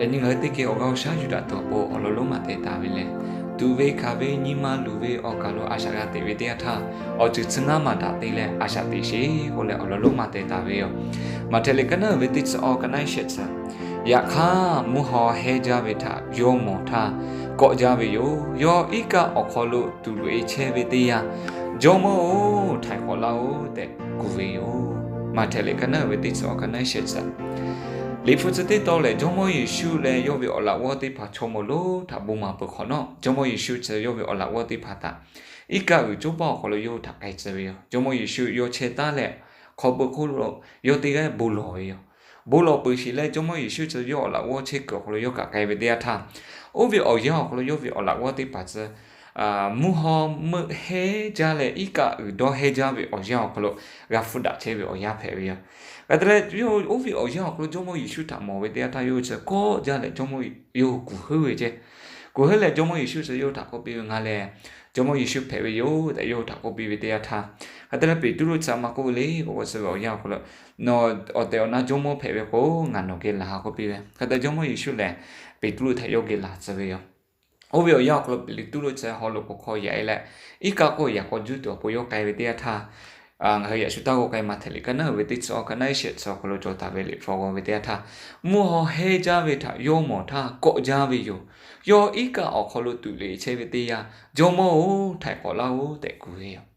Yaꞈ nyi ngaˬ hui teˇ geh awˬ g'aˇ awˬ shaˉ yuˬ daꞈ tuˬ awˬ pon awˬ lawn lonˉ maˬ teh taˍ ve lehˬ, tuꞈ ve hkanˍ ve nyi ma luˬ ve awˬ kaˬ lo a shaꞈ g'a teꞈ ve teˇ yanˇ htaˇ, awˬ ceuˬ chi ngaˇ maˬ daꞈ te leh a shaꞈ teꞈ sheˍ k'oˆ leh awˬ lawn lonˉ maˬ teh taˍ ve yoˬ. Maꞈhtehˍ liꞈ ka naˉ uiˍ ve teˇ chi awˬ ka naˉ shehˍ chi, yaꞈ hk'aˇ mvuhˇ haw hehnˇ jaˇ ve htaꞈ yawˇ mawˬ htaˇ, kawˆ jaˇ ve yoˬ. Yawˇ iˉ kaˆ awˬ hk'aw lo tuˬ loꞈ e chehˇ ve teˇ yanˇ, Jawˇmawˇ-oˬ, htaiˍ k'awꞈ laˇ-oˆ tehꞈ kuˬ ve yoˬ. Maꞈhtehˍ liꞈ ka naˉ uiˍ ve teˇ chi awˬ ka naˉ shehˍ chi, Liꞈ hpu chi teˇ tawn lehˬ, Jawˇmawˇ Yeˍsuˆ leh yawˇ ve awˬ laꞈ g'awˇ teˇ hpaˍ chaw mawˬ lonˉ htaꞈ bon maˍ peuˬ hk'awꞈ nawˉ, Jawˇmawˇ Yeˍsuˆ chi yawˇ ve awˬ laꞈ g'awˇ teˇ hpaˍ htaꞈ iˉ kaˆ g'uiˬ coˇ paˇ awˬ hk'aw lo yawˇ hui htaꞈ k'ai tcuh ve yoˬ. Jawˇmawˇ Yeˍsuˆ yawˇ chehˇ taˉ leh, hk'aw beu hk'oˆ lo yawˇ teˇ g'aˇ bon lawˬ ve yoˬ. Bon lawˬ peuˬ sheˍ leh, Jawˇmawˇ Yeˍsuˆ chi yawˇ awˬ laꞈ g'awˇ chehˇ kuiˬ awˬ hk'aw lo yawˇ kaꞈ k'ai ve teˇ yanˇ htaˇ, oˇ ve awˬ yanˇ awˬ hk'aw lo yawˇ ve awˬ laꞈ g'awˇ teˇ hpaˍ chi mvuhˇ haw meuˆ hehnˇ jaˇ leh iˉ kaˆ g'uiˬ dawˇ hehnˇ jaˇ ve awˬ yanˇ awˬ hk'aw lo g'a hpfuhˇ daꞈ chehˇ ve awˬ yanˇ hpehꞈ ve yoˬ. Hk'e te leh, yawˇ oˇ ve awˬ yanˇ awˬ hk'aw lo Jawˇmawˇ Yeˍsuˆ htaꞈ mawˬ ve teˇ yanˇ htaˇ, yawˇ hui chi kawˆ jaˇ leh Jawˇmawˇ, yawˇ hui kuˬ heuˉ ve ceˇ. Kuˬ heuˉ leh Jawˇmawˇ Yeˍsuˆ chi yawˇ hui htaꞈ k'oˆ piˇ ve, Ngaˬ lehˬ Jawˇmawˇ Yeˍsuˆ hpehꞈ ve yoˬ tehꞈ yawˇ hui htaꞈ k'oˆ piˇ ve teˇ yanˇ htaˇ, hk'e te leh Peˍtruˆ chi a ma k'oˆ ve le k'o, k'o chi ve awˬ yanˇ awˬ hk'aw lo, Nawˬ awˬ tehˬ awˬ na Jawˇmawˇ hpehꞈ ve k'o, ngaˬ nawˬ geh laˬ k'oˆ piˇ ve. Hk'e te Jawˇmawˇ Yeˍsuˆ lehˬ, Peˍtruˆ htaꞈ yawˇ geh laˬ tcuh ve yoˬ. Oˇ ve awˬ yanˇ awˬ hk'aw lo Peˍtruˆ chi haw loꞈ k'oˍ hk'aw yaꞈ e leh, iˉ kaˆ k'oˆ yaꞈ k'aw juˇ tuˬ awˬ pon yawˇ k'ai ve teˇ yanˇ htaˇ, ngaˬ hui yaꞈ shu taˇ g'aw k'ai Maꞈhtehˍ liꞈ ka naˉ uiˍ ve teˇ chi awˬ ka naˉ shehˍ chi awˬ hk'aw lo cawˬ taˍ ve Liꞈ hpu g'aw ve teˇ yanˇ htaˇ, mvuhˇ haw hehnˇ jaˇ ve htaꞈ yawˇ mawˬ htaˇ kawˆ jaˇ ve yoˬ. Yawˇ iˉ kaˆ awˬ hk'aw lo tuˬ loꞈ e chehˇ ve teˇ yanˇ, Jawˇmawˇ-oˬ, htaiˍ k'awꞈ laˇ-oˆ tehꞈ kuˬ ve yoˬ.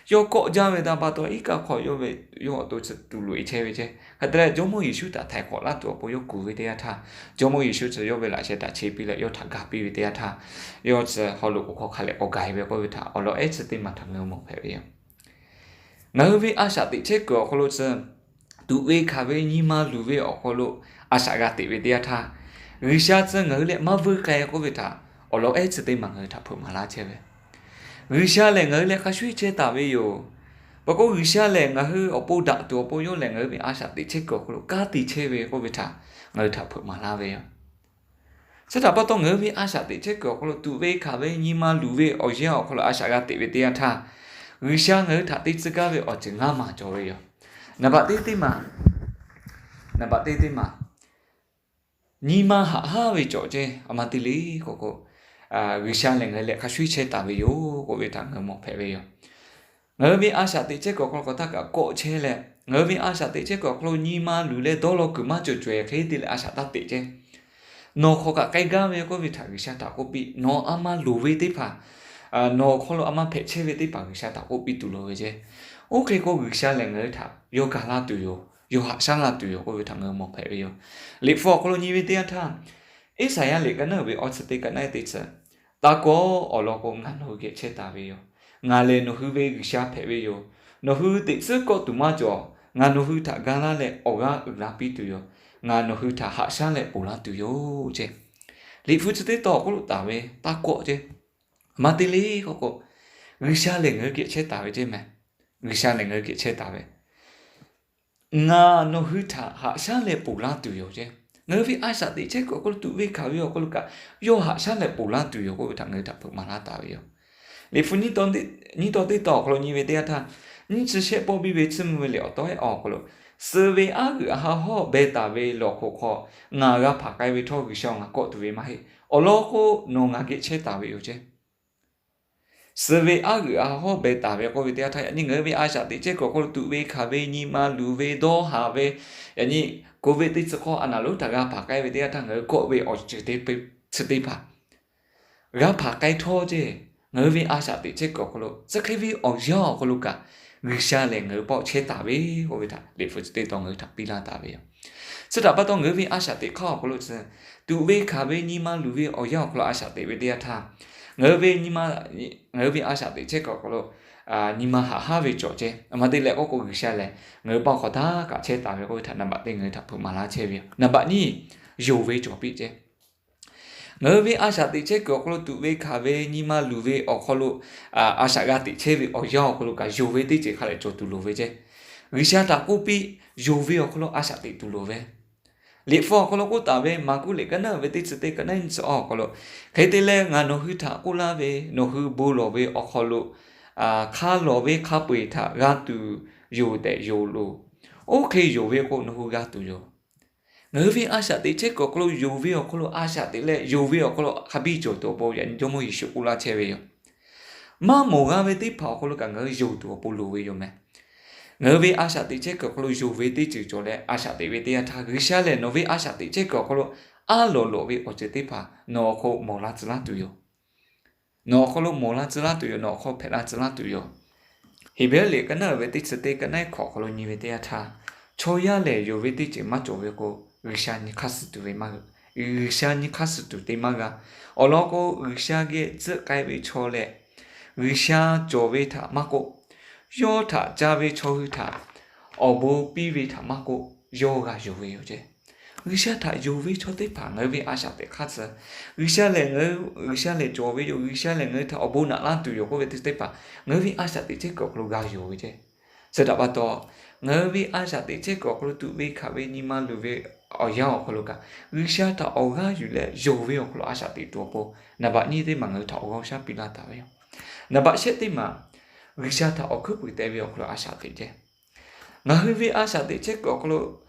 Yawˇ kawˆ jaˇ ve htaꞈ pa taw, iˉ kaˆ hk'aw yawˇ ve, yawˇ awˬ to chi tuˬ loꞈ e chehˇ ve ceˇ. Hk'e te leh, Jawˇmawˇ Yeˍsuˆ htaꞈ htaiˍ k'awꞈ laˇ tuˬ awˬ pon yawˇ kuˬ ve teˇ yanˇ htaˇ, Jawˇmawˇ Yeˍsuˆ chi yawˇ ve laꞈ sheh htaꞈ che piˇ leh yawˇ htaꞈ gaˬ piˇ ve teˇ yanˇ htaˇ, yawˇ chi haw loꞈ k'oˍ hk'aw hk'a leh k'awꞈ gaˬ e ve k'oˆ ve htaꞈ awˬ lawn ehˉ chi teˇ maˬ htaꞈ ngaˬ hui mawˬ hpehꞈ ve yoˬ. Ngaˬ hui ve a shaꞈ teꞈ chehˇ kuiˬ awˬ hk'aw lo chi, tuꞈ ve hkanˍ ve nyi ma luˬ ve awˬ hk'aw lo a shaꞈ g'a teꞈ ve teˇ yanˇ htaˇ, G'uiˬsha chi ngaˬ hui leh maˇ vuiˇ k'ai k'oˆ ve htaꞈ awˬ lawn ehˉ chi teˇ maˬ ngaˬ hui htaꞈ hpeuꞈ maˍ laˇ chehˇ ve. G'uiˬsha lehˬ ngaˬ hui leh hk'a shuˍ chehˇ taˍ ve yoˬ. Peuˬ k'o, G'uiˬsha lehˬ ngaˬ hui awˬ pon daꞈ tuˬ awˬ pon yawˇ lehˬ ngaˬ hui ve a shaꞈ teꞈ chehˇ kuiˬ awˬ hk'aw lo kanˉ te chehˇ ve k'oˆ ve htaꞈ ngaˬ hui htaꞈ hpeuꞈ maˍ laˇ ve yoˬ. Chi htaꞈ pa taw, ngaˬ hui ve a shaꞈ teꞈ chehˇ kuiˬ awˬ hk'aw lo tuꞈ ve hkanˍ ve nyi ma luˬ ve awˬ yanˇ awˬ hk'aw lo a shaꞈ g'a teꞈ ve teˇ yanˇ htaˇ, G'uiˬsha ngaˬ hui htaꞈ te tcuh gaˇ ve awˬ ceuˬ ngaˇ maˬ cawˬ ve yoˬ. Naˍ baꞈ teˇ teˇ maˬ, naˍ baꞈ teˇ teˇ maˬ, nyi ma haꞈ haˉ ve cawˬ ceˇ. A ma te le k'o k'o, G'uiˬsha lehˬ ngaˬ hui leh hk'a shuˍ chehˇ taˍ ve yoˬ k'oˆ ve htaꞈ ngaˬ hui mawˬ hpehꞈ ve yoˬ. Ngaˬ hui ve a shaꞈ teꞈ chehˇ kuiˬ awˬ hk'aw lo hk'aˬ htaˇ kaꞈ kawˆ chehˇ leh, ngaˬ hui ve a shaꞈ teꞈ chehˇ kuiˬ awˬ hk'aw lo nyi ma luˬ leh dawˇ law kuiˬ maˇ cawˬ cawehˬ hk'e te leh a shaꞈ taˇ teꞈ ceˇ. Nawˬ hk'aˬ kaꞈ k'ai gaˇ ve k'oˆ ve htaꞈ G'uiˬsha htaꞈ k'oˆ piˇ. Nawˬ a ma loˍ ve teˇ hpaˍ, nawˬ awˬ hk'aw lo a ma hpehꞈ chehˇ ve teˇ hpaˍ G'uiˬsha htaꞈ k'oˆ piˇ tuˬ loˍ ve ceˇ. Oˇ hk'e k'o, G'uiˬsha lehˬ ngaˬ hui htaꞈ yawˇ ga laˇ tuˬ yoˬ. Yawˇ haꞈ shaˉ laˇ tuˬ yoˬ k'oˆ ve htaꞈ ngaˬ hui mawˬ hpehꞈ ve yoˬ. Liꞈ hpu awˬ hk'aw lo nyi ve teˇ yanˇ htaˇ, Iˉsaˍyaˆ liꞈ ka naˉ uiˍ ve awˬ chi teˇ ka naˉ teˇ chi, Taˇ kawˆ, awˬ lawn k'o ngaˬ nawˬ hui geh chehˇ taˍ ve yoˬ. Ngaˬ lehˬ nawˬ hui ve G'uiˬsha hpehꞈ ve yoˬ. Nawˬ hui teꞈ tcuhˉ kawˆ tuˬ maˇ cawˬ. Ngaˬ nawˬ hui htaꞈ ga laˇ leh awˬ g'aˇ uiˍ la piˇ tuˬ yoˬ. Ngaˬ nawˬ hui htaꞈ haꞈ shaˉ leh ponˬ laˇ tuˬ yoˬ ceˇ. Liꞈ hpu chi teˇ tawn awˬ hk'oˆ lo taˍ ve taˇ kawˆ ceˇ. A ma te le k'o k'o, G'uiˬsha lehˬ ngaˬ hui geh chehˇ taˍ ve ceˇ mehˍ. G'uiˬsha lehˬ ngaˬ hui geh chehˇ taˍ ve, ngaˬ nawˬ hui htaꞈ haꞈ shaˉ leh ponˬ laˇ tuˬ yoˬ ceˇ. Ngaˬ hui ve a shaꞈ teꞈ chehˇ kuiˬ awˬ hk'aw lo tuꞈ ve hkanˍ ve awˬ hk'aw lo kaꞈ, yawˇ haꞈ shaˉ leh ponˬ laˇ tuˬ yoˬ k'oˆ ve htaꞈ ngaˬ hui htaꞈ hpeuꞈ maˍ laˇ taˍ ve yoˬ. Liꞈ hpu nyiˇ tawn teˇ tawn awˬ hk'aw lo nyi ve teˇ yanˇ htaˇ, nyiˇ chi shehˆ pawˆ biˇ ve tsuhˇ mvuh ve liꞈ awˬ taw ehˉ awˬ hk'aw lo, suh ve aˉ g'uiˬ a ha hawˉ beh taˍ ve lawˬ hk'oꞈ hk'aw ngaˬ g'a hpanˍ k'ai ve htawˇ, G'uiˬsha-oˬ, ngaˬ kawˆ tuˬ ve maˇ heˆ. Awˬ lawn k'o, nawˬ ngaˬ geh chehˇ taˍ ve yoˬ ceˇ. Suh ve aˉ g'uiˬ a ha hawˉ beh taˍ ve k'oˆ ve teˇ yanˇ htaˇ, yaꞈ nyi ngaˬ hui ve a shaꞈ teꞈ chehˇ kuiˬ awˬ hk'aw lo tuꞈ ve hkanˍ ve, nyi ma luˬ ve, dawˇ haˍ ve, yaꞈ nyi ko ve teˇ tcuh hk'aw a naˍ lonˉ htaꞈ g'a hpanˍ k'ai ve teˇ yanˇ htaˇ, ngaˬ hui kawˆ ve awˬ ceuˬ chi teˇ hpaˍ g'a hpanˍ k'ai htawˇ ceˇ, ngaˬ hui ve a shaꞈ teꞈ chehˇ kuiˬ awˬ hk'aw lo, chi hk'e ve awˬ yanˇ awˬ hk'aw lo kaꞈ, G'uiˬsha lehˬ ngaˬ hui pawˆ chehˇ taˍ ve k'oˆ ve htaꞈ Liꞈ hpu chi teˇ tawn ngaˬ hui htaꞈ piˇ laˇ taˍ ve yoˬ. Chi htaꞈ pa taw, ngaˬ hui ve a shaꞈ teꞈ hk'aˇ awˬ hk'aw lo chi, tuꞈ ve hkanˍ ve, nyi ma luˬ ve awˬ yanˇ awˬ hk'aw lo a shaꞈ teꞈ ve teˇ yanˇ htaˇ, ngaˬ hui ve nyi ma, ngaˬ hui ve a shaꞈ teꞈ chehˇ kuiˬ awˬ hk'aw lo nyi ma haꞈ haˉ ve cawˬ ceˇ. A ma te leh k'oˆ k'o, G'uiˬsha lehˬ ngaˬ hui pawˆ hk'aˬ htaˇ kaꞈ chehˇ taˍ ve k'oˆ ve htaꞈ naˍ baꞈ teˇ ngaˬ hui htaꞈ hpeuꞈ maˍ laˇ chehˇ ve yoˬ. Naˍ baꞈ nyiˇ, yonˍ ve cawˬ piˇ ceˇ. Ngaˬ hui ve a shaꞈ teꞈ chehˇ kuiˬ awˬ hk'aw lo tuꞈ ve hkanˍ ve, nyi ma luˬ ve awˬ hk'aw lo a shaꞈ g'a teꞈ chehˇ ve awˬ yanˇ awˬ hk'aw lo kaꞈ, yonˍ ve teˇ ceuˬ hk'a leh cawˬ tuˬ loˍ ve ceˇ. G'uiˬsha htaꞈ k'oˆ piˇ, yonˍ ve awˬ hk'aw lo a shaꞈ teꞈ tuˬ loˍ ve, Liꞈ hpu awˬ hk'aw lo k'oˆ taˍ ve, Maˍkuˆ liꞈ ka naˉ ve teˇ chi teˇ ka naˉ nyi chi awˬ hk'aw lo, hk'e te leh ngaˬ nawˬ hui htaꞈ k'oˆ laˇ ve, nawˬ hui bon lawˬ ve awˬ hk'aw lo hk'a lawˬ ve hk'a peu-eˬ htaꞈ g'a tuˬ yoˬ tehꞈ yonˍ loˬ. Oˇ hk'e yonˍ ve k'o, nawˬ hui g'a tuˬ yoˬ. Ngaˬ hui ve a shaꞈ teꞈ chehˇ kuiˬ awˬ hk'aw lo yonˍ ve awˬ hk'aw lo a shaꞈ teꞈ leh yonˍ ve awˬ hk'aw lo hk'a biˇ cawˬ tuˬ awˬ pon yaꞈ nyi Jawˇmawˇ Yeˍsuˆ k'oˆ laˇ chehˇ ve yoˬ. Maˇ mawˬ g'a ve teˇ hpaˍ awˬ hk'aw lo kaꞈ ngaˬ hui yonˍ tuˬ awˬ pon loˍ ve yoˬ meh. Ngaˬ hui ve a shaꞈ teꞈ chehˇ kuiˬ awˬ hk'aw lo yonˍ ve teˇ ceuˬ cawˬ leh a shaꞈ teꞈ ve teˇ yanˇ htaˇ, G'uiˬsha lehˬ nawˬ ve a shaꞈ teꞈ chehˇ kuiˬ awˬ hk'aw lo aˉ lawˬ lawꞈ ve awˬ ceuˬ teˇ hpaˍ nawˬ awˬ hk'aw mawˬ la tcuh laˇ tuˬ yoˬ. Nawˬ awˬ hk'aw lo mawˬ la tcuh laˇ tuˬ yoˬ. Nawˬ awˬ hk'aw hpehꞈ la tcuh laˇ tuˬ yoˬ. Heˍbrehˇ liꞈ ka naˉ uiˍ ve teˇ chi teˇ ka naˉ iˉ hkawꞈ awˬ hk'aw lo nyi ve teˇ yanˇ htaˇ, chaw yaˇ lehˬ yonˍ ve teˇ ceuˬ maˇ cawˬ ve k'o, G'uiˬsha nyi hk'aˇ suh tuˬ ve maˇ, G'uiˬsha nyi hk'aˇ suh tuˬ te maˇ g'a. Awˬ lawn k'o, G'uiˬsha geh tcuhˆ k'ai ve chaw lehˬ, G'uiˬsha cawˬ ve htaꞈ maˇ k'oˆ, yawˇ htaꞈ ca ve chaw hui htaꞈ awˬ bon piˇ ve htaꞈ maˇ k'oˆ, yawˇ g'a yonˍ ve yoˬ ceˇ. G'uiˬsha htaꞈ yonˍ ve chaw teˇ hpaˍ ngaˬ hui ve a shaꞈ teꞈ hk'aˇ tcuh, G'uiˬsha lehˬ ngaˬ hui, G'uiˬsha lehˬ cawˬ ve yoˬ, G'uiˬsha lehˬ ngaˬ hui htaꞈ awˬ bon naꞈ laˇ tuˬ yoˬ k'oˆ ve teˇ teˇ hpaˍ ngaˬ hui ve a shaꞈ teꞈ chehˇ kuiˬ awˬ hk'aw lo g'a yonˍ ve ceˇ. Chi htaꞈ pa taw, ngaˬ hui ve a shaꞈ teꞈ chehˇ kuiˬ awˬ hk'aw lo tuꞈ ve hkanˍ ve nyi ma luˬ ve awˬ yanˇ awˬ hk'aw lo kaꞈ, G'uiˬsha htaꞈ awˬ g'aˇ yuˬ leh yonˍ ve awˬ hk'aw lo a shaꞈ teꞈ tuˬ awˬ pon, naˍ baꞈ nyiˇ teˇ maˬ ngaˬ hui htaꞈ awˬ g'aˇ awˬ shaˉ piˇ laˇ taˍ ve yoˬ. Naˍ baꞈ shehˆ teˇ maˬ, G'uiˬsha htaꞈ awˬ hkuiˉ puiˍ te ve awˬ hk'aw lo a shaꞈ teꞈ ceˇ. Ngaˬ hui ve a shaꞈ teꞈ chehˇ kuiˬ awˬ hk'aw lo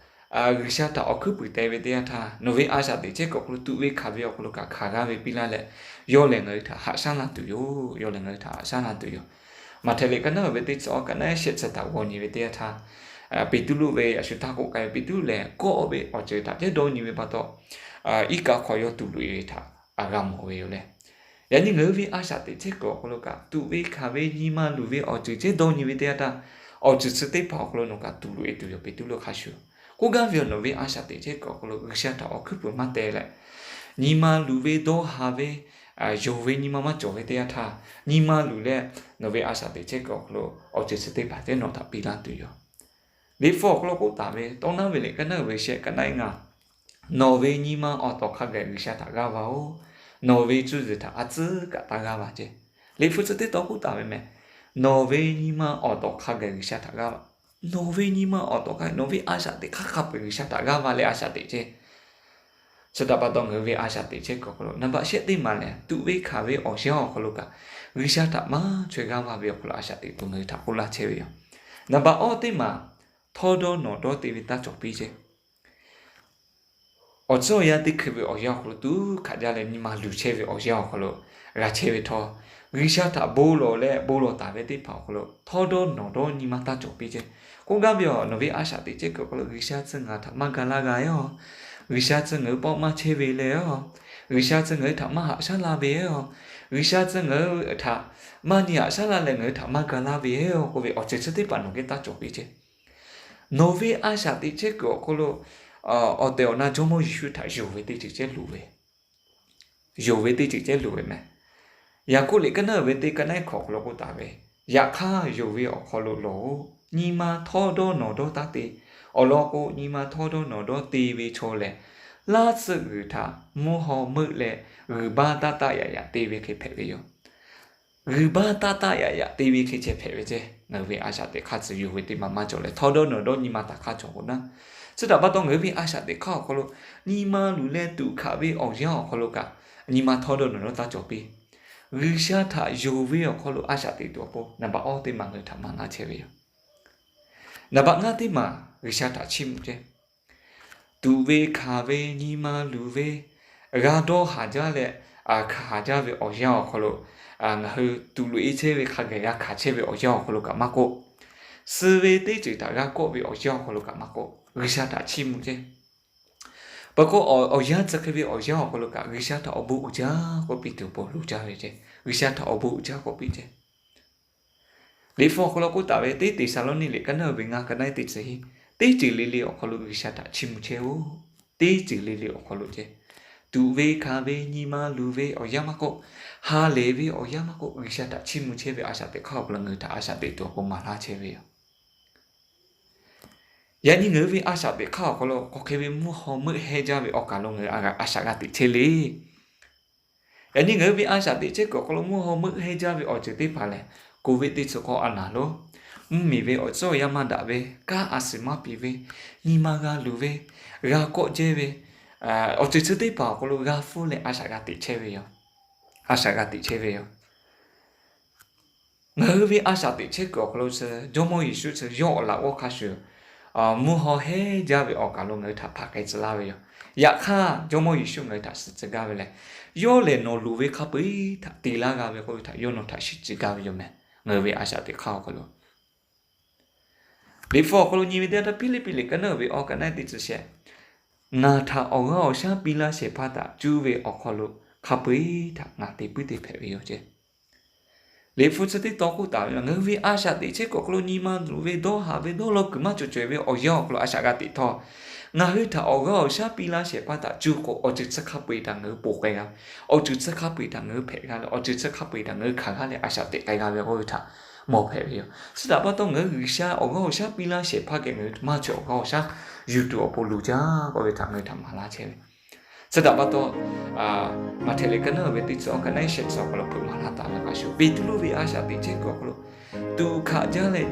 G'uiˬsha htaꞈ awˬ hkuiˉ puiˍ te ve teˇ yanˇ htaˇ, nawˬ ve a shaꞈ teꞈ chehˇ kuiˬ awˬ hk'aw lo tuꞈ ve hkanˍ ve awˬ hk'aw lo kaꞈ hkanˍ g'aˇ ve piˇ laˇ leh, yawˇ lehˬ ngaˬ hui htaꞈ haꞈ shaˉ laˇ tuˬ yoˬ. Yawˇ lehˬ ngaˬ hui htaꞈ haꞈ shaˉ laˇ tuˬ yoˬ. Maꞈhtehˍ liꞈ ka naˉ uiˍ ve teˇ chi awˬ ka naˉ shehˆ chi htaꞈ g'aw nyi ve teˇ yanˇ htaˇ, Peˍtruˆ ve a shu htaˇ k'oˆ k'ai ve, Peˍtruˆ lehˬ kawˆ ve awˬ ceuˬ htaꞈ cehˇ dawˇ nyi ve pa taw, iˉ kaˆ hk'aw yawˇ tuˬ loꞈ e ve htaꞈ g'a mawˬ ve yoˬ leh, yaꞈ nyi ngaˬ hui ve a shaꞈ teꞈ chehˇ kuiˬ awˬ hk'aw lo kaꞈ tuꞈ ve hkanˍ ve nyi ma luˬ ve awˬ ceuˬ cehˇ dawˇ nyi ve teˇ yanˇ htaˇ, awˬ ceuˬ chi teˇ hpaˍ awˬ hk'aw lo nawˬ kaꞈ tuˬ loꞈ e tuˬ yoˬ. Peˍtruˆ lo hk'a shuˍ k'oˆ gaˇ ve yoˬ. Nawˬ ve a shaꞈ teꞈ chehˇ kuiˬ awˬ hk'aw lo G'uiˬsha htaꞈ awˬ hkuiˉ puiˍ maˇ te leh, nyi ma luˬ ve dawˇ haˍ ve, yonˍ ve nyi ma maˇ cawˬ ve teˇ yanˇ htaˇ, nyi ma luˬ leh nawˬ ve a shaꞈ teꞈ chehˇ kuiˬ awˬ hk'aw lo awˬ ceuˬ chi teˇ hpaˍ cehˇ nawˬ htaꞈ piˇ laˇ tuˬ yoˬ. Liꞈ hpu awˬ hk'aw lo k'oˆ taˍ ve, Tawˇ naˉ ve liꞈ ka naˉ uiˍ ve shehˆ ka naˉ iˉ ngaˬ, nawˬ ve nyi ma awˬ tawˍ hk'a gaˬ G'uiˬsha htaꞈ g'aˇ va-oˬ. Nawˬ ve cuˇ yiˍ htaꞈ a tcuhˉ kaꞈ taˇ g'aˇ va ceˇ. Liꞈ hpu chi teˇ tawn k'oˆ taˍ ve meh, nawˬ ve nyi ma awˬ tawˍ hk'a gaˬ G'uiˬsha htaꞈ g'aˇ va. Nawˬ ve nyi ma awˬ tawˍ hk'a, nawˬ ve a shaꞈ teꞈ hk'aˇ hk'a peu-eˬ G'uiˬsha htaꞈ g'aˇ va leh a shaꞈ teꞈ ceˇ. Chi htaꞈ pa taw ngaˬ hui ve a shaꞈ teꞈ chehˇ kuiˬ awˬ hk'aw lo naˍ baꞈ shehˆ teˇ maˬ lehˬ, tuꞈ ve hkanˍ ve awˬ yanˇ awˬ hk'aw lo kaꞈ, G'uiˬsha htaꞈ maˇ chaweh g'aˇ va ve awˬ hk'aw lo a shaꞈ teꞈ tuˬ ngaˬ hui htaꞈ k'oˆ laˇ chehˇ ve yoˬ. Naˍ baꞈ awˇ teˇ maˬ, htawˇ dawˇ nawˬ dawˇ te ve taˇ cawˬ piˇ ceˇ. Awˬ tcuhˉ awˬ yanˇ teˇ hkui ve awˬ yanˇ awˬ hk'aw lo tuˉ hkanˍ jaˇ leh nyi ma luˬ chehˇ ve awˬ yanˇ awˬ hk'aw lo g'a chehˇ ve htawˇ, G'uiˬsha htaꞈ bon lawˬ leh bon lawˬ taˍ ve teˇ hpaˍ awˬ hk'aw lo htawˇ dawˇ nawˬ dawˇ nyi ma taˇ cawˬ piˇ ceˇ. K'oˆ gaˇ ve yoˬ, nawˬ ve a shaꞈ teꞈ chehˇ kuiˬ awˬ hk'aw lo G'uiˬsha tcuh ngaˬ htaꞈ maˇ ga laˇ g'a-oˬ. G'uiˬsha tcuh ngaˬ hui pawˆ maˇ chehˇ ve leh-oˬ. G'uiˬsha tcuh ngaˬ hui htaꞈ maˇ haꞈ shaˉ la ve-oˬ. G'uiˬsha tcuh ngaˬ hui htaꞈ maˇ nyi haꞈ shaˉ la leh ngaˬ hui htaꞈ maˇ ga laˇ ve-oˬ k'oˆ ve awˬ ceuˬ chi teˇ hpaˍ nawˬ geh taˇ cawˬ piˇ ceˇ. Nawˬ ve a shaꞈ teꞈ chehˇ kuiˬ awˬ hk'aw lo awˬ tehˬ awˬ na Jawˇmawˇ Yeˍsuˆ htaꞈ yonˍ ve teˇ ceuˬ cehˇ loˍ ve, yonˍ ve teˇ ceuˬ cehˇ loˍ ve meh. Yaˍkoˆ liꞈ ka naˉ uiˍ ve teˇ ka naˉ iˉ hkawꞈ awˬ hk'aw lo k'oˆ taˍ ve, Yaꞈ hk'aˇ yonˍ ve awˬ hk'aw lo lawˬ-oˬ. Nyi ma htawˇ dawˇ nawˬ dawˇ taˇ te. Awˬ lawn k'o, nyi ma htawˇ dawˇ nawˬ dawˇ te ve chaw lehˬ, laˇ tsuhˇ g'uiˬ htaꞈ mvuhˇ haw meuˆ leh g'uiˬ baˇ taˇ taˆ yaꞈ yaꞈ te ve hk'e hpehꞈ ve yoˬ. G'uiˬ baˇ taˇ taˆ yaꞈ yaꞈ te ve hk'e ceh hpehꞈ ve ceh. Ngaˬ hui ve a shaꞈ teꞈ hk'aˇ tcuh yonˍ ve teˇ maˬ maˇ cawˬ leh, htawˇ dawˇ nawˬ dawˇ nyi ma htaꞈ hk'a cawˬ k'o naˉ, chi htaꞈ pa taw ngaˬ hui ve a shaꞈ teꞈ hk'aˇ awˬ hk'aw lo nyi ma luˬ leh tuꞈ hkanˍ ve awˬ yanˇ awˬ hk'aw lo kaꞈ, nyi ma htawˇ dawˇ nawˬ dawˇ taˇ cawˬ piˇ. G'uiˬsha htaꞈ yonˍ ve awˬ hk'aw lo a shaꞈ teꞈ tuˬ awˬ pon naˍ baꞈ awˇ teˇ maˬ ngaˬ hui htaꞈ maˍ laˇ chehˇ ve yoˬ. Naˍ baꞈ ngaˇ teˇ maˬ G'uiˬsha htaꞈ chiˇ mvuh chehˇ. Tuꞈ ve hkanˍ ve nyi ma luˬ ve, g'a dawˇ haˍ jaˇ leh, hkanˍ haˍ jaˇ ve awˬ yanˇ awˬ hk'aw lo, ngaˬ hui tuꞈ loꞈ e chehˇ ve hk'a gaˬ g'a hkanˍ chehˇ ve awˬ yanˇ awˬ hk'aw lo kaꞈ maˇ k'oˆ, suh ve teˇ ceuˬ htaꞈ g'a kawˆ ve awˬ yanˇ awˬ hk'aw lo kaꞈ maˇ k'oˆ, G'uiˬsha htaꞈ chiˇ mvuh chehˇ. Peuˬ k'o, awˬ yanˇ tcuh hk'e ve awˬ yanˇ awˬ hk'aw lo kaꞈ G'uiˬsha htaꞈ awˬ bon uiˍ jaˇ k'oˆ piˇ tuˬ awˬ pon loˍ jaˇ ve ceh. G'uiˬsha htaꞈ awˬ bon uiˍ jaˇ k'oˆ piˇ ceh. Liꞈ hpu awˬ hk'aw lo k'oˆ taˍ ve, teˇ Teˍsaˍlawˇniˆ liꞈ ka naˉ uiˍ ve ngaˇ ka naˉ iˉ teˇ chi hiˉ, teˇ ceuˬ le le awˬ hk'aw lo G'uiˬsha htaꞈ chiˇ mvuh chehˇ-oˬ. Teˇ ceuˬ le le awˬ hk'aw lo ceh, tuꞈ ve hkanˍ ve nyi ma luˬ ve awˬ yanˇ maˇ k'oˆ, ha lehˬ ve awˬ yanˇ maˇ k'oˆ, G'uiˬsha htaꞈ chiˇ mvuh chehˇ ve a shaꞈ teꞈ hk'aˇ awˬ hk'aw lo ngaˬ hui htaꞈ a shaꞈ teꞈ tuˬ awˬ pon maˍ laˇ chehˇ ve yoˬ. Yaꞈ nyi ngaˬ hui ve a shaꞈ teꞈ hk'aˇ awˬ hk'aw lo hk'aˬ hk'e ve mvuhˇ haw meuˆ hehnˇ jaˇ ve awˬ kaˬ lo ngaˬ hui a shaꞈ g'a teꞈ chehˇ le. Yaꞈ nyi ngaˬ hui ve a shaꞈ teꞈ chehˇ kuiˬ awˬ hk'aw lo mvuhˇ haw meuˆ hehnˇ jaˇ ve awˬ ceuˬ teˇ hpaˍ lehˬ, Covid teˇ chi k'awˇ a naˍ lo, mvuhˇmiˬ ve awˬ tcuhˉ awˬ yanˇ maˇ daꞈ ve, kanˉ a suhˍ maˇ piˍ ve, nyi ma g'a luˬ ve, g'a kawˆ jehˇ ve, awˬ ceuˬ chi teˇ hpaˍ awˬ hk'aw lo g'a hpfuhˇ leh a shaꞈ g'a teꞈ chehˇ ve yoˬ. A shaꞈ g'a teꞈ chehˇ ve yoˬ. Ngaˬ hui ve a shaꞈ teꞈ chehˇ kuiˬ awˬ hk'aw lo chi Jawˇmawˇ Yeˍsuˆ chi yawˇ awˬ laꞈ g'awˇ hk'a shuˍ mvuhˇ haw heˉ jaˇ ve awˬ kaˬ lo ngaˬ hui htaꞈ hpanˍ k'ai tcuh laˇ ve yoˬ. Yaꞈ hk'aˇ, Jawˇmawˇ Yeˍsuˆ ngaˬ hui htaꞈ shiˍ tcuh gaˇ ve lehˬ, yawˇ lehˬ nawˬ luˬ ve hk'a peu-eˬ htaꞈ te laˇ g'a ve k'oˆ ve htaꞈ yawˇ nawˬ htaꞈ shiˍ tcuh gaˇ ve yoˬ meh. Ngaˬ hui ve a shaꞈ teꞈ hk'aˇ awˬ hk'aw lo, Liꞈ hpu awˬ hk'aw lo nyi ve teˇ yanˇ htaˇ, Hpiˇliˇpiˆ liꞈ ka naˉ ve awˬ ka naˉ teˇ chi shehˆ, Ngaˬ htaꞈ awˬ g'aˇ awˬ shaˉ piˇ laˇ shehˍ hpaˇ htaꞈ cuˇ ve awˬ hk'aw lo hk'a peu-eˬ htaꞈ ngaˬ te puiˉ te hpehꞈ ve yoˬ ceˇ. Liꞈ hpu chi teˇ tawn k'oˆ taˍ ve, ngaˬ hui ve a shaꞈ teꞈ chehˇ kuiˬ awˬ hk'aw lo nyi ma luˬ ve dawˇ haˍ ve dawˇ law kuiˬ maˇ cawˬ cawehˬ ve awˬ yanˇ awˬ hk'aw lo a shaꞈ g'a teꞈ htawˇ, ngaˬ hui htaꞈ awˬ g'aˇ awˬ shaˉ piˇ laˇ shehˍ hpaˇ htaꞈ cuˇ k'o, awˬ ceuˬ chi hk'a peu-eˬ htaꞈ ngaˬ hui ponˬ k'ai g'a ve, awˬ ceuˬ chi hk'a peu-eˬ htaꞈ ngaˬ hui hpehꞈ g'a leh, awˬ ceuˬ chi hk'a peu-eˬ htaꞈ ngaˬ hui hkanˍ g'a leh a shaꞈ teꞈ k'ai g'a ve k'oˆ ve htaꞈ mawˬ hpehꞈ ve yoˬ. Chi htaꞈ pa taw, ngaˬ hui G'uiˬsha awˬ g'aˇ awˬ shaˉ piˇ laˇ shehˍ hpaˇ geh ngaˬ hui maˇ chaweh awˬ g'aˇ awˬ shaˉ yuˬ tuˬ awˬ pon luˬ jaˇ k'oˆ ve htaꞈ ngaˬ hui htaꞈ maˍ laˇ chehˇ ve. Chi htaꞈ pa taw, Maꞈhtehˍ liꞈ ka naˉ ve teˇ chi awˬ ka naˉ shehˆ chi awˬ hk'aw lo hpeuꞈ maˍ laˇ taˍ ve hk'a shuˍ, Peˍtruˆ ve a shaꞈ teꞈ chehˇ kuiˬ awˬ hk'aw lo tuꞈ hkanˍ jaˇ leh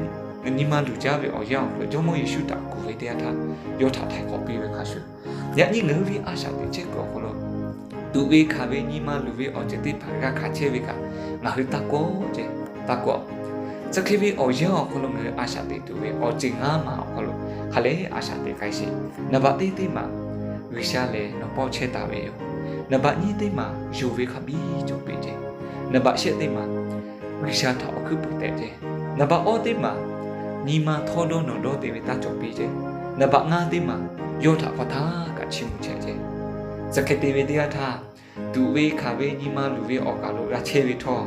nyi ma luˬ jaˇ ve awˬ yanˇ awˬ hk'aw lo Jawˇmawˇ Yeˍsuˆ htaꞈ kuˬ ve teˇ yanˇ htaˇ, yawˇ htaꞈ htaiˍ hk'awꞈ piˇ ve hk'a shuˍ, yaꞈ nyi ngaˬ hui ve a shaꞈ teꞈ chehˇ kuiˬ awˬ hk'aw lo tuꞈ ve hkanˍ ve nyi ma luˬ ve awˬ ceuˬ teˇ hpaˍ g'a hkanˍ chehˇ ve kaꞈ, ngaˬ hui taˇ kawˆ ceˇ, taˇ kawˆ. Chi hk'e ve awˬ yanˇ awˬ hk'aw lo ngaˬ hui a shaꞈ teꞈ tuˬ ve awˬ ceuˬ ngaˇ maˬ awˬ hk'aw lo hk'a lehˬ a shaꞈ teꞈ k'ai sheˍ. Naˍ baꞈ teˇ teˇ maˬ, G'uiˬsha lehˬ nawˬ pawˆ chehˇ taˍ ve yoˬ. Naˍ baꞈ nyiˇ teˇ maˬ, yonˍ ve hk'a biˇ cawˬ piˇ ceˇ. Naˍ baꞈ shehˆ teˇ maˬ, G'uiˬsha htaꞈ awˬ hkuiˉ puiˍ tehꞈ ceˇ. Naˍ baꞈ awˇ teˇ maˬ, nyi ma htawˇdawˇ nawˬdawˇ te ve taˇ cawˬ piˇ ceˇ. Naˍ baꞈ ngaˇ teˇ maˬ, yawˇ htaꞈ hk'aw htaˇ kaꞈ chiˇ mvuh chehˇ ceˇ. Chi hk'e te ve teˇ yanˇ htaˇ, tuꞈ ve hkanˍ ve nyi ma luˬ ve awˬ kaˬ lo g'a chehˇ ve htawˇ,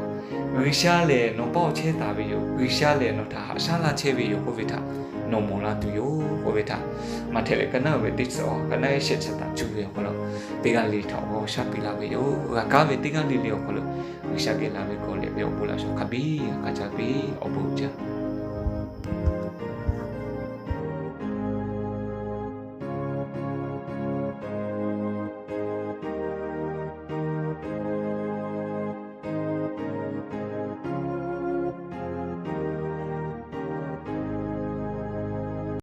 G'uiˬsha lehˬ nawˬ pawˆ chehˇ taˍ ve yoˬ. G'uiˬsha lehˬ nawˬ htaꞈ haꞈ shaˉ laˇ chehˇ ve yoˬ k'oˆ ve htaꞈ nawˬ mawˬ la tuˬ yoˬ k'oˆ ve htaꞈ Maꞈhtehˍ liꞈ ka naˉ ve teˇ chi awˬ ka naˉ shehˆ chi htaꞈ cuˇ ve awˬ hk'aw lo, teˇ g'aˇ le htaꞈ awˬ g'aˇ awˬ shaˉ piˇ laˇ ve yoˬ. G'a kaˉ ve teˇ g'aˇ le le awˬ hk'aw lo G'uiˬsha geh la ve gawˬ lehꞈ ve awˬ bon laꞈ shawnˍ hk'a biˇ g'a kaˇ jaˇ ve awˬ bon uiˍ jaˇ.